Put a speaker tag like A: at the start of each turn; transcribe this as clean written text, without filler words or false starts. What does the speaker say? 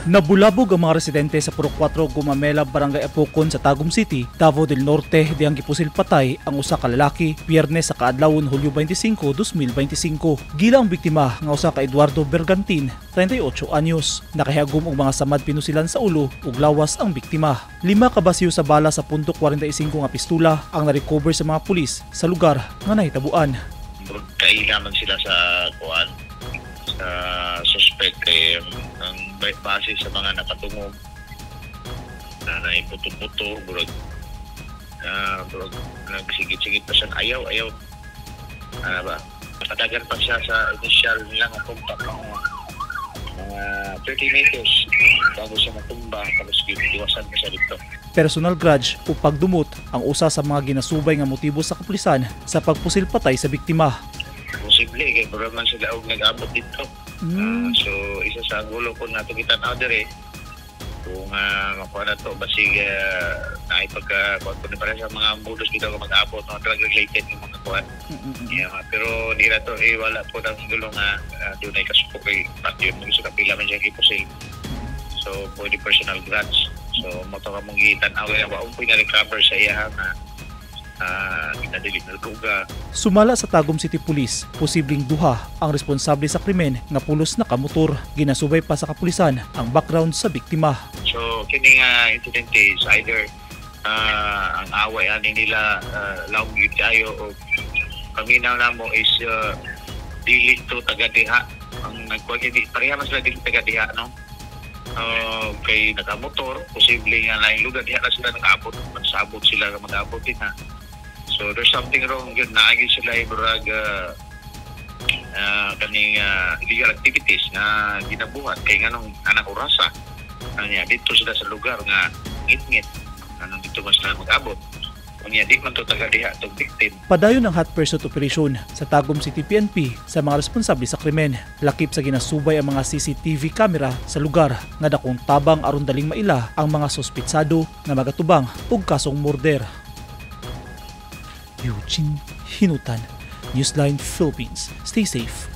A: Nabulabog ang mga residente sa Purok 4, Gumamela, Barangay Apokon sa Tagum City, Davao del Norte, diyang gipusil patay ang usa ka lalaki Biyernes sa kaadlawon, Hulyo 25, 2025. Gila ang biktima nga usa ka Eduardo Bergantin, 38 anyos. Nakahagom og mga samad pinusilan sa ulo ug lawas ang biktima. 5 ka basiyo sa bala sa .45 nga pistula ang na-recover sa mga pulis sa lugar nga nahitabuan.
B: Kaila man sila sa kuan, sa suspect, kay ang base sa mga nakatungog na naiputo-puto, murag nagsigit-sigit pa siya, ayaw ayaw ano ba, nakadagan pa siya sa initial nila nga tumba, mga 30 meters bago siya natumba, tapos giwasan pa siya dito.
A: Personal grudge o pagdumot ang usa sa mga ginasubay nga motibo sa kapulisan sa pagpusil patay sa biktima.
B: Posible kay murag man sila og nag-abot dito. So isa sa gulo po nato kita na diri kung makuha na to, basig naipagka kuha po ni para sa mga modus dito nga mag-abot mga drug related ng mga kuan. Yeah, pero di na to eh, wala po ng gulo nga dunay kasuko kay patyon mo sa kapila man siya gipusil. So pwede personal grudge. So mo to ka mong gitan-aw wa po na recover sa iya nga ginadili na droga.
A: Sumala sa Tagum City Police, posibleng duha ang responsable sa krimen nga pulos na kamotor. Ginasubay pa sa kapulisan ang background sa biktima.
B: So kini nga incidente is either ang away ani nila long gyud kayo o paminaw namo is dili to taga diha ang nagkuha, di pareha man sila dili taga diha, no? Kay nakamotor, posible nga laing lugar diha na sila nakaabot, magsabot sila nga mag-abot din ha. So there's something wrong gyud, naa gyud sila murag kaning illegal activities nga ginabuhat, kay nganong anak orasa anya dito sila sa lugar nga ngit-ngit, anong dito man sila mag-abot? Unya di man to taga diha tong victim.
A: Padayon ang hot pursuit operation sa Tagum City PNP sa mga responsable sa krimen. Lakip sa ginasubay ang mga CCTV camera sa lugar nga dakong tabang aron daling maila ang mga suspitsado nga magatubang og kasong murder. Eugene Hinutan, Newsline Philippines. Stay safe.